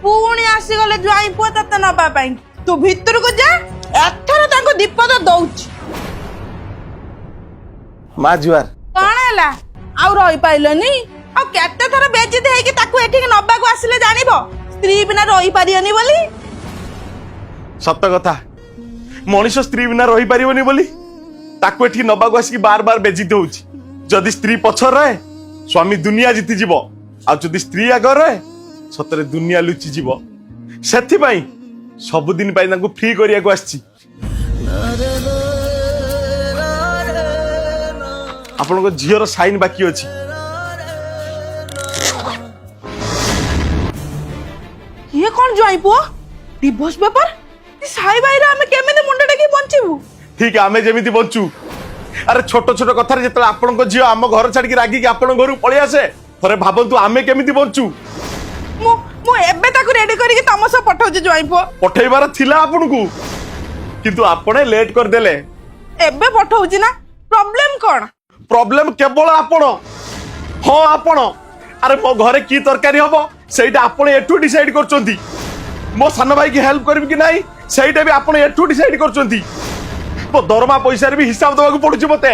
ପୁଣି ଆସିଗଲେ ଜ୍ୱାଇଁ ପୁଅ ତତେ ନବା ପାଇଁ। ତୁ ଭିତରକୁ ଯା, ଏଥର ତାଙ୍କୁ ଦୀପଦ ଦଉଛି। ମା ଜୁଆର। କଣ ହେଲା, ଆଉ ରହିପାରିଲନି? ଆଉ କେତେ ଥର ବେଜିତ ହେଇକି ତାକୁ ଏଠିକି ନବାକୁ ଆସିଲେ ଜାଣିବ ସ୍ତ୍ରୀ ବିନା ରହିପାରିବନି ବୋଲି। ସତ କଥା, ମଣିଷ ସ୍ତ୍ରୀ ବିନା ରହିପାରିବନି ବୋଲି ତାକୁ ଏଠି ନବାକୁ ଆସିକି ବାର ବାର ବେଜିତ ହଉଛି। ଯଦି ସ୍ତ୍ରୀ ପଛରେ ରହେ, ସ୍ୱାମୀ ଦୁନିଆ ଜିତିଯିବ, ଆଉ ଯଦି ସ୍ତ୍ରୀ ଆଗରେ ରହେ, ସତରେ ଦୁନିଆ ଲୁଚିଯିବ। ସେଥିପାଇଁ ସବୁଦିନ ପାଇଁ ତାଙ୍କୁ ଫ୍ରି କରିବାକୁ ଆସିଛି। ଆପଣଙ୍କ ଝିଅର ସାଇନ୍ ବାକି ଅଛି। ଇଏ କଣ ଜ୍ୱାଇଁ ପୁଅ, ଡିଭୋର୍ସ ପେପର? ସାଇ ଭାଇରେ ଆମେ କେମିତି ମୁଣ୍ଡ ଟେକି ବଞ୍ଚିବୁ? ଠିକ ଆମେ ଯେମିତି ବଞ୍ଚୁ। ଆରେ, ଛୋଟ ଛୋଟ କଥାରେ ଯେତେବେଳେ ଆପଣଙ୍କ ଝିଅ ଆମ ଘର ଛାଡିକି ରାଗିକି ଆପଣଙ୍କ ଘରକୁ ପଳେଇ ଆସେ, ଥରେ ଭାବନ୍ତୁ ଆମେ କେମିତି ବଞ୍ଚୁ। ମୁଁ ଏବେ ତାକୁ ରେଡି କରିକି ତମ ସହ ପଠଉଛି ଜ୍ୱାଇଁ ପୁଅ। ପଠେଇବାର ଥିଲା ଆପଣଙ୍କୁ, କିନ୍ତୁ ଆପଣ ଲେଟ୍ କରିଦେଲେ। ଏବେ ପଠଉଛି ନା, ପ୍ରୋବ୍ଲେମ କଣ? ପ୍ରୋବ୍ଲେମ କେବଳ ଆପଣ। ହଁ, ଆପଣ। ଆରେ, ମୋ ଘରେ କି ତରକାରୀ ହବ ସେଇଟା ଆପଣ ଏଠୁ ଡିସାଇଡ୍ କରୁଛନ୍ତି। ମୋ ସାନ ଭାଇକି ହେଲ୍ପ କରିବି କି ନାହିଁ, ସେଇଟା ବି ଆପଣ ଏଠୁ ଡିସାଇଡ୍ କରୁଛନ୍ତି। ମୋ ଦରମା ପଇସାରେ ବି ହିସାବ ଦେବାକୁ ପଡୁଛି ମତେ।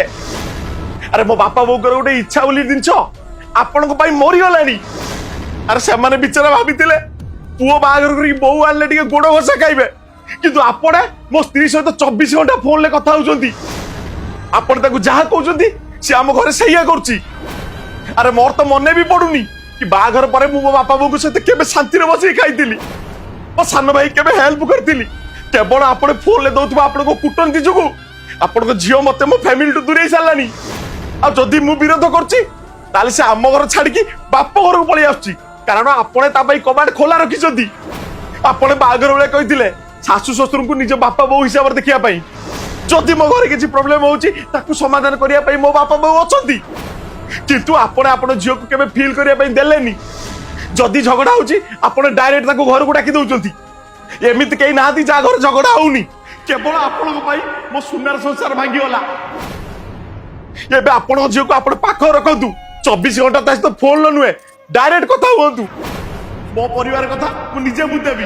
ଆରେ, ମୋ ବାପା ବୋଉଙ୍କର ଗୋଟେ ଇଚ୍ଛା ବୋଲି ଜିନିଷ ଆପଣଙ୍କ ପାଇଁ ମରିଗଲାଣି। ଆରେ, ସେମାନେ ବିଚାରା ଭାବିଥିଲେ ପୁଅ ବାହାଘର କରିକି ବୋଉ ଆଣିଲେ ଟିକେ ଗୋଡ ଘଷା ଖାଇବେ, କିନ୍ତୁ ଆପଣ ମୋ ସ୍ତ୍ରୀ ସହିତ 24 ଘଣ୍ଟା ଫୋନରେ କଥା ହଉଛନ୍ତି। ଆପଣ ତାକୁ ଯାହା କହୁଛନ୍ତି, ସେ ଆମ ଘରେ ସେଇଆ କରୁଛି। ଆରେ, ମୋର ତ ମନେ ବି ପଡୁନି କି ବାହାଘର ପରେ ମୁଁ ମୋ ବାପା ବୋଉଙ୍କ ସହିତ କେବେ ଶାନ୍ତିରେ ବସିକି ଖାଇଥିଲି, ମୋ ସାନ ଭାଇ କେବେ ହେଲ୍ପ କରିଥିଲି। କେବଳ ଆପଣ ଫୋନରେ ଦଉଥିବା ଆପଣଙ୍କ କୂଟନୀତି ଯୋଗୁ ଆପଣଙ୍କ ଝିଅ ମତେ ମୋ ଫ୍ୟାମିଲିଠୁ ଦୂରେଇ ସାରିଲାଣି। ଆଉ ଯଦି ମୁଁ ବିରୋଧ କରୁଛି, ତାହେଲେ ସେ ଆମ ଘର ଛାଡିକି ବାପ ଘରକୁ ପଳେଇ ଆସୁଛି, କାରଣ ଆପଣ ତା ପାଇଁ କବାଟ ଖୋଲା ରଖିଛନ୍ତି। ଆପଣ ବାହାଘର ବେଳେ କହିଥିଲେ ଶାଶୁ ଶ୍ୱଶୁରଙ୍କୁ ନିଜ ବାପା ବୋଉ ହିସାବରେ ଦେଖିବା ପାଇଁ। ଯଦି ମୋ ଘରେ କିଛି ପ୍ରୋବ୍ଲେମ ହଉଛି, ତାକୁ ସମାଧାନ କରିବା ପାଇଁ ମୋ ବାପା ବୋଉ ଅଛନ୍ତି। କିନ୍ତୁ ଆପଣ ଆପଣ ଝିଅକୁ କେବେ ଫିଲ୍ କରିବା ପାଇଁ ଦେଲେନି। ଯଦି ଝଗଡା ହଉଛି, ଆପଣ ଡାଇରେକ୍ଟ ତାକୁ ଘରକୁ ଡାକି ଦଉଛନ୍ତି। ଏମିତି କେହି ନାହାନ୍ତି ଯାହା ଘରେ ଝଗଡା ହଉନି। କେବଳ ଆପଣଙ୍କ ପାଇଁ ମୋ ସୁନାର ସଂସାର ଭାଙ୍ଗିଗଲା। ଏବେ ଆପଣଙ୍କ ଝିଅକୁ ଆପଣ ପାଖ ରଖନ୍ତୁ। 24 ଘଣ୍ଟା ତା ସହିତ ଫୋନରେ ନୁହେଁ, ଡାଇରେକ୍ଟ କଥା ହୁଅନ୍ତୁ। ମୋ ପରିବାର କଥା ମୁଁ ନିଜେ ବୁଝିଦେବି।